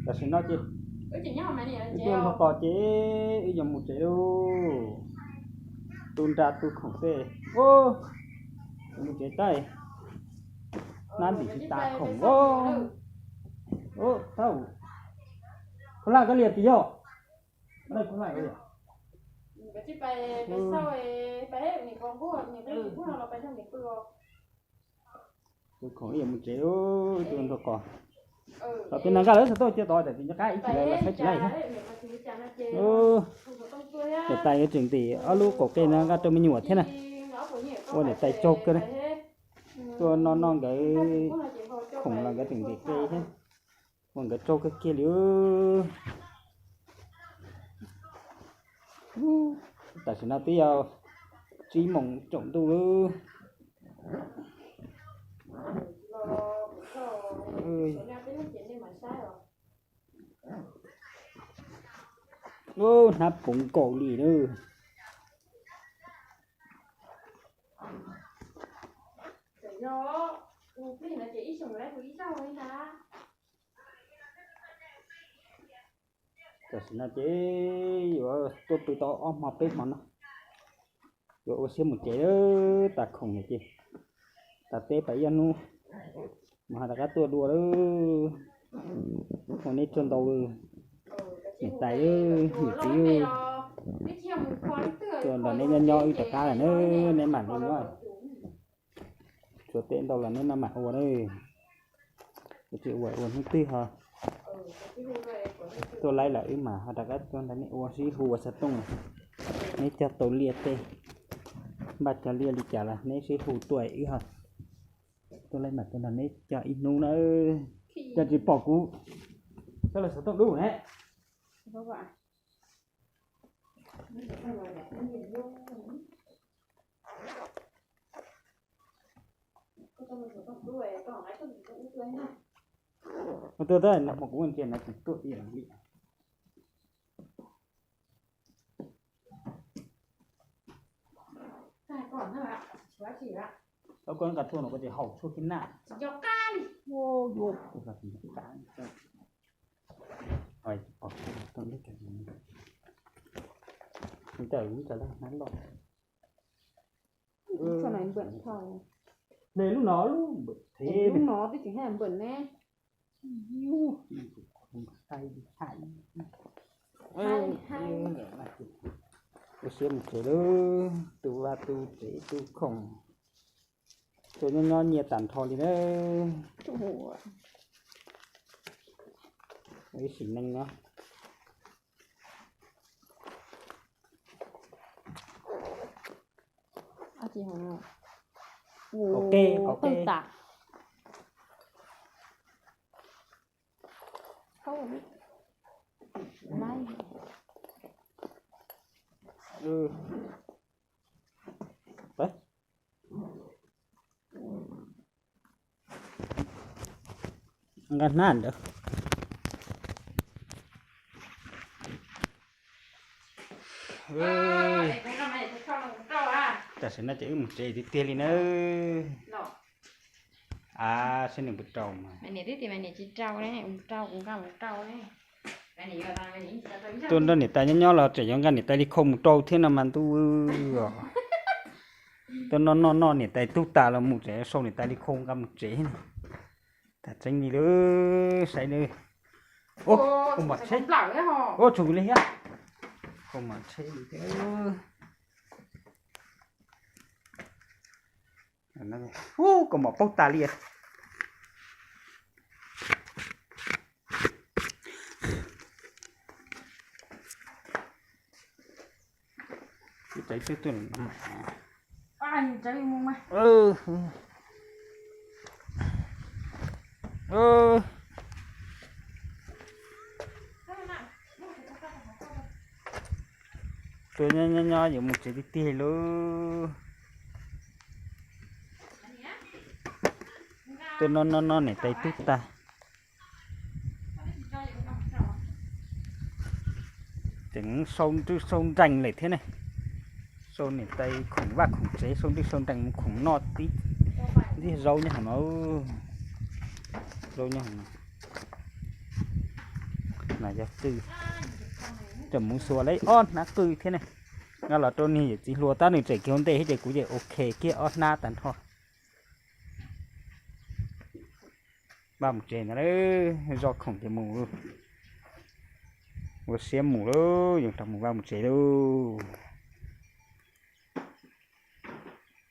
Tam sim no ces wb tuaj nrog tos ces wb yuav mus tsev lauj. Tu nra tu khoom tej, mus tsev tas. Nab ntim tsis tas khoom lauj. Thauj, khaub hlab koj liam tiag yog? Khaub hlab koj liam? Tus khoom ib yam mus tsev, tus nrog kos. Tau peb nag nkaj lawv xav tuaj cia tod tam tis nco qab ib chim lawv los saib tsis laij thiab. Niam tais yuav tseem ntim ob lub qaum qe no nqa rau me nyuam thiab na. Ua niam tais tsaug kawg na. Tuaj noj noj nkawd khoom los nkawd tseem ntim qe thiab. Ua nkawd tsaug kawg kiag li. Tam sim no twb yog tsib moos tsaus ntuj lawm. Hnab puv nkaus li na. Tam sim no ces yuav tuaj pw tau ob hmo peb hmo no, yuav ua siab mus tsev lawm. Tas khoom no ces tas teb pas ib hnub mas ho rov qab tuaj dua lawm. Ua neb tsaug ntau, niam tais, niam txiv, tuaj nrog neb nyob nyob wb rov qab lawm na, neb mam li nyob. Tshuav tej ntau los neb maj mam ua na. Tsis ua ua hnub twg ho tuaj laij lawm wb mam ho rov qab tuaj nrog neb ua sib hu ua xov tooj. Neb cog tau liaj tej, npaj cog liaj li cas los neb sib hu tuaj wb ho tuaj laij mam tuaj nrog neb cog ib hnub na. Cog tsis pom kuv, cog lawm xov tooj dub ne. Tuaj tab no hmo kuv ntsia no tsis tuaj ib yam li. Tau koj nqa tuaj no koj ces haus tshuaj khib naj. Hle lub no lub npawm thev, lub no twb tseem haj npawm ne. Ua siab mus tsev lawm, tu vaj tu tsev tu khoom, tuaj nyob nyob nyiaj tag nrho li na. Ib sim neej no. Qab qe, qab qe. Nqa hnab ntawd. Tam sim no ces wb mus tsev tiag tiag li na. A, saib nws puas rau mas. Tuaj nrog niam tais nyob nyob los tseem yuav nqa niam tais li khau mus rau thiab no mas ntuj os. Tuaj noj noj noj niam tais tug tas los mus tseem sau niam tais li khau nqa mus tsev. Tas tseeb li lawm, saib lawm. Ua, kau mom tsheb. Ua tshua li thiab. Kau mom tsheb li thiab. Ua, kau mom paub tas li. Tuaj nyob nyob nyob yuav mus tsev tiag tiag lauj. Tuaj noj noj noj niam tais tug tas. Tseem sau nrwj sau nrees lawm thiab ne. Sau niam tais khoom vaj khoom tsev, sau nrwj sau nrees mus khoom noj tib. Ntxim zaub nyob hauv no, zaub nyob hauv no. Yog qw, cov mus xuas lawm ob hnab qw thiab ne. Nqa los rau niag yawm txiv hluas tab nws tseem kiag ua ntej thiab ces kuv ces ok kiag ob hnab tag nrho. Npaj mus tsev ntag, zoj khoom ces mus, ua siab mus lauj, yuav rau mus vaj mus tsev lauj.